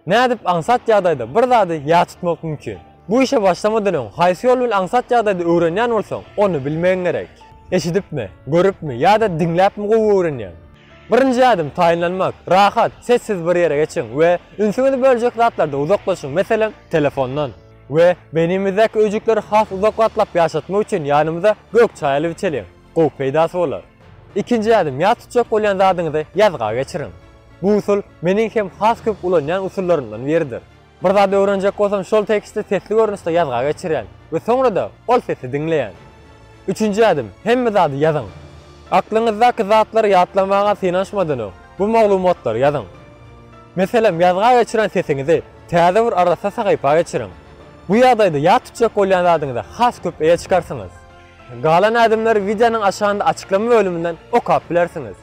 Nädip aňsat ýagdaýda bir zady ýat tutmak mümkin? Bu işe başlamadan öň haýsy ýol bilen aňsat ýagdaýda öwrenýän bolsaň, ony bilmegiň gerek. Eşidipmi, görüpmi ýa-da diňläpmi gowy öwrenýäň? Birinji ädim, taýynlanmak. Rahat, sessiz bir ýere geçiň we ünsüňizi böljek zatlardan uzaklaşyň, meselem, telefondan. We beýnimizdäki öýjükleri has uzak wagtlap ýaşatmak üçin ýanymyza gök çaý alyp içeliň. Gowy peýdasy bolar. Ikinji ädim, ýat tutjak bolýan zadyňyzy ýazga geçiriň. Bu usul meniň hem has köp ulanýan usullarymdan biridir. Bir zady öwrenjek bolsam şol teksti sesli görnüşde ýazga geçirýän we soňra-da ol sesi diňleýän. Üçünji ädim, hemme zady ýazyň. Aklyňyzdaky zatlary ýatlamaga synanyşmadan öň, bu maglumatlary ýazyň. Meselem, ýazga geçiren sesiňizi täze bir arassa sahypa geçiriň. Bu ýagdaýda ýat tutjak bolýan zadyňyza has köp eýe çykarsyňyz. Galan ädimleri wideonyň aşagynda açyklama bölüminden okap bilersiňiz.